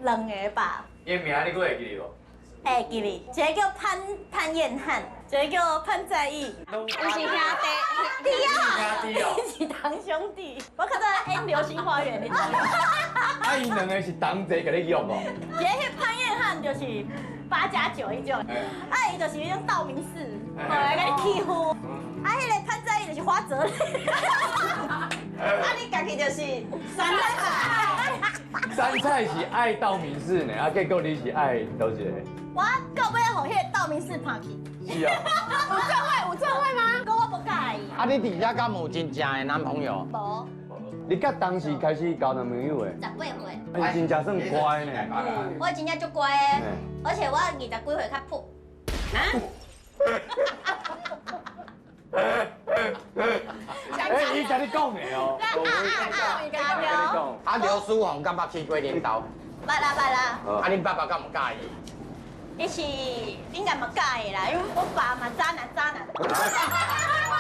兩个吧。伊名你閣會記得無？會記得，一個叫潘潘彥漢，一個叫潘在義，毋是兄弟，對啊，兄弟哦。是堂兄弟。我較早演《流星花園》你知無？啊，𪜶兩个是同齊共你約哦。一个彼潘彥漢就是八加九彼種，啊，伊就是彼種道明寺，來共你欺負。啊，彼个潘在義就是花澤類。啊，你家己就是杉菜。杉菜是愛道明寺呢，啊，結果你是愛佗一個？我到尾予彼个道明寺拍去。是啊。有做伙有做伙嗎？講我無佮意。啊，你佇遐敢有真正的男朋友？無。你佮當時開始交男朋友的？ 18歲。你真正算乖呢。我真正足乖的，而且我20幾歲較噗。啊？欸，伊共你講的哦。伊共你講。啊，劉書宏敢捌去過恁兜？捌啦捌啦。啊，恁爸爸敢有佮意？伊是應該嘛佮意啦，因為我爸嘛渣男渣男。